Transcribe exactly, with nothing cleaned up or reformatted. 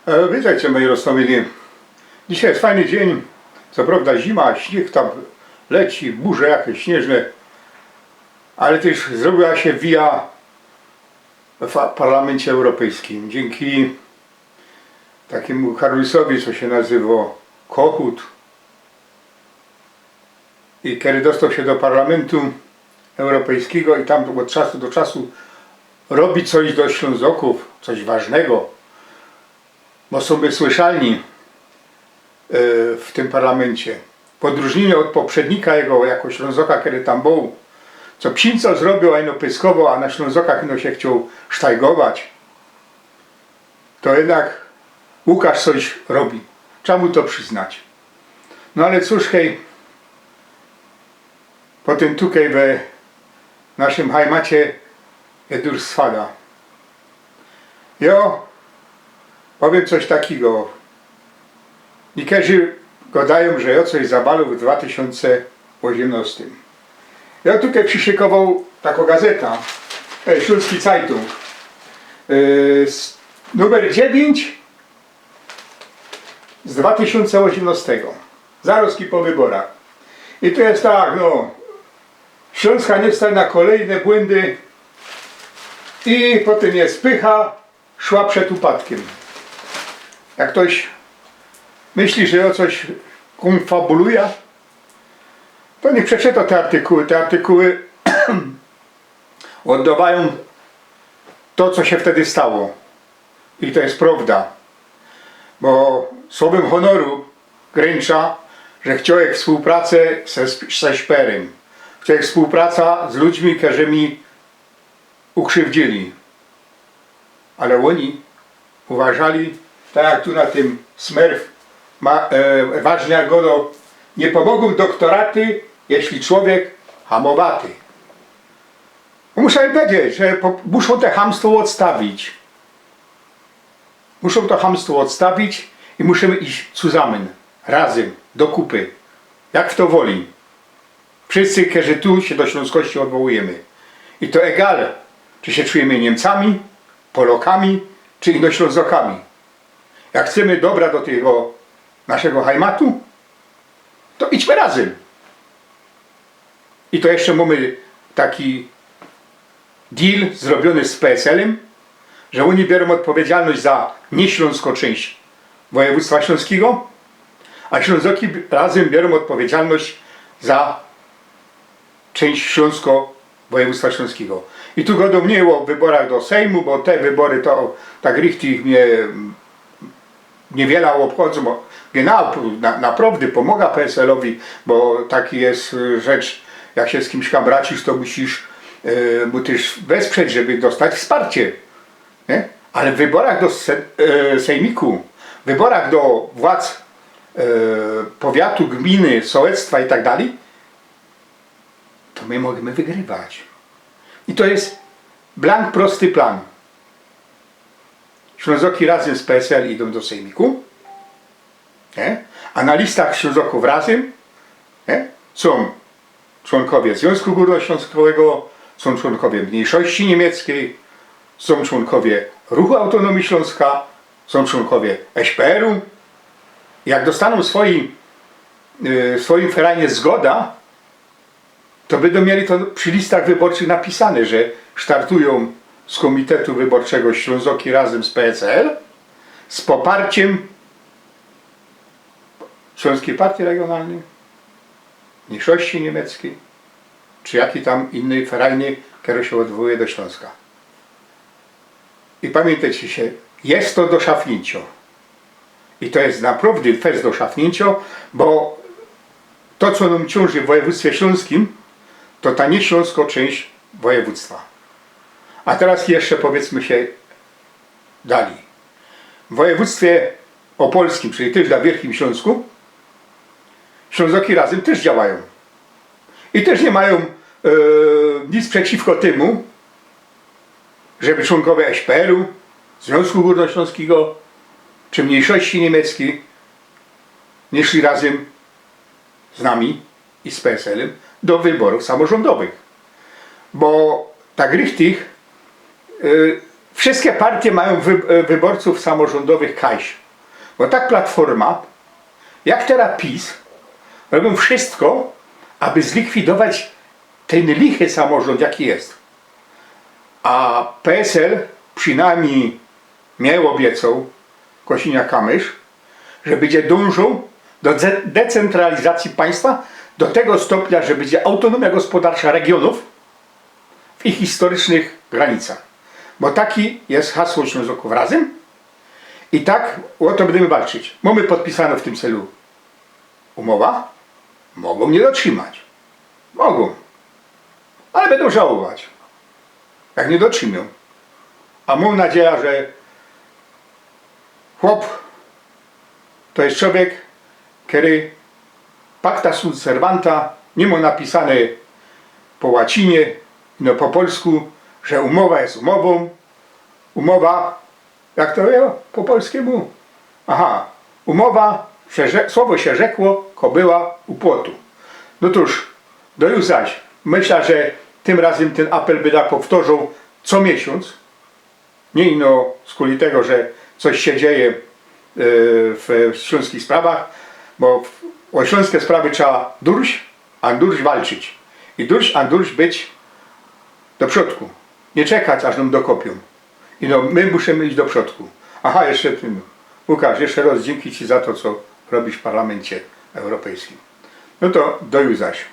E, witejcie, moji roztōmili. Dzisiej je fajny dziyń. Co prowda zima, śniyg tam leci, burze jakeś śniyżne. Ale tyż zrobiła sie wija w Parlamencie Europejskim. Dziynki takimu karlusowi, co sie nazywo Kohut. I kery dostoł sie do Parlamentu Europejskigo i tam ôd czasu do czasu robi coś do Ślōnzokōw, coś ważnego, bo sōm słyszalni, e, w tym parlamencie. W ôdrōżniynio ôd poprzednika jego, jako Ślōnzoka, kery tam bōł, co psińco zrobiōł, a ino pyskowoł, a na Ślōnzokach ino sie chcioł sztajgować, to jednak Łukasz coś robi. Trzeba mu to przyznać. No ale cōż, hej, potym tukej we naszym hajmacie je durch swada. Jo, powiym coś takigo. Niykerzy godajōm, że jo coś zabaluj w dwa tysiōnce ôziymnostym. Jo tukej prziszykowoł takõ gazetã, e, Ślōnski Cajtōng, e, s-, numer dziewiyńć z dwa tysiōnce ôziymnostego. Zarozki po wyborach. I tu je tak, no, Ślōnska niy stać na kolejne błyndy i potym je pycha szła przed upadkiym. Jak ftoś myśli, że jo coś kōnfabuluja, to niych przeczyto te artykuły. Te artykuły ôddowajōm to, co sie wtedy stało. I to je prowda. Bo słowym honoru grynczã, że chciołech wspōłpracã ze, ze Szperym. Chciołech wspōłpracã z ludźmi, kerzy mi ukrziwdzili. Ale ôni uważali, tak jak tu na tym Smurf ma, e, Waźniak godo, niy pōmogōm doktoraty, jeźli człowiek hamowaty. Muszã im pedzieć, że po, muszōm te chamstwo ôdstawić. Muszōm to chamstwo ôdstawić i musimy iś zusammen, razym, do kupy. Jak fto woli. Wszyscy, kerzy tu sie do ślōnskości ôdwołujymy. I to egal, czy sie czujymy Niymcami, Polokami, czy ino Ślōnzokami. Jak chcymy dobra do tego naszego hajmatu, to idźmy razym. I to jeszcze mōmy taki deal zrobiōny z P S L-ym, że ôni biyrōm ôdpowiedzialność za niyślōnskõ czynść wojewōdztwa ślōnskigo, a Ślōnzoki razym biyrōm ôdpowiedzialność za czynść ślōnskõ wojewōdztwa ślōnskigo. I tu godōm niy ô wyborach do Sejmu, bo te wybory to tak richtig mie niywiela ôbchodzył, bo genau, na, naprowdã pōmoga P S L-owi, bo taki je, y, rzecz, jak sie z kimś kamracisz, to musisz, y, mu tyż wesprzeć, żeby dostać wsparcie, niy? Ale w wyborach do se-, y, sejmiku, w wyborach do władz, y, powiatu, gminy, sołectwa i tak dalij, to my możymy wygrywać. I to je blank prosty plan. Ślōnzoki razym z P S L idōm do sejmiku, niy? A na listach Ślōnzokōw razym, niy, sōm członkowie Zwiōnzku Gōrnoślōnskego, sōm członkowie mniyjszości niymieckiej, sōm członkowie Ruchu Autōnōmije Ślōnska, sōm członkowie S P R-u. Jak dostanōm swojim, y, swojim ferajnie zgoda, to bydōm mieli to przi listach wyborczych napisane, że startujōm z Kōmitetu Wyborczego Ślōnzoki razym z P S L z poparciym Ślōnskij Partyje Regiōnalnyj, Mniyjszości Niymieckiej, czy jakij tam innyj ferajny, kery sie ôdwołuje do Ślōnska. I pamiyntejcie sie, je to do szafniyńciŏ. I to je naprowdã fest do szafniyńciŏ, bo to, co nōm ciōnży w wojewōdztwie ślōnskim, to ta niyślōnskŏ czynść wojewōdztwa. A teroz jeszcze powiydzmy sie dalij. W wojewōdztwie ôpolskim, czyli tyż na Wielkim Ślōnsku, Ślōnzoki Razym tyż działajōm. I tyż niy majōm, e, nic przeciwko tymu, żeby członkowie S P R-u, Zwiōnzku Gōrnoślōnskigo czy mniyjszości niymieckiej niy szli razym z nami i z P S L-ym do wyborōw samorzōndowych. Bo tak richtig, y, Wszyjske partie majōm wy-, e, wyborcōw samorzōndowych kajś. Bo tak Platforma, jak teroz PiS, robiōm wszyjsko, aby zlikwidować tyn lichy samorzōnd, jaki je. A P S L przinajmnij mie ôbiecoł, Kosiniak-Kamysz, że bydzie dōnżoł do de-, decentralizacji państwa do tego stopnia, że bydzie autōnōmia gospodarcza regionōw w ich historycznych granicach. Bo taki je hasło Ślōnzokōw Razym i tak ô to bydymy walczyć. Mōmy podpisano w tym celu umowa. Mogōm niy dotrzimać. Mogōm. Ale bydōm żałować, jak niy dotrzimiōm. A mōm nadzieja, że chop to je czowiek, kery pacta sunt servanda, niy mŏ napisane po łacinie, no po polsku, że umowa je umowōm. Umowa, jak to je po polskimu? Aha, umowa, sie rze-, słowo sie rzekło, kobyła u płotu. No tōż, do już zaś. Myśla, że tym razym tyn apel byda powtŏrzoł co miesiōnc. Niy ino skuli tego, że coś sie dzieje, e, w ślōnskich sprawach, bo w, ô ślōnske sprawy trzeba durś a durś walczyć. I durś a durś być do przodku. Niy czekać, aż nōm dokopiōm. I no, my musimy iś do przodku. Aha, jeszcze tyn. Łukasz, jeszcze rŏz dziynki ci za to, co robisz w Parlamencie Europejskim. No to do już zaś.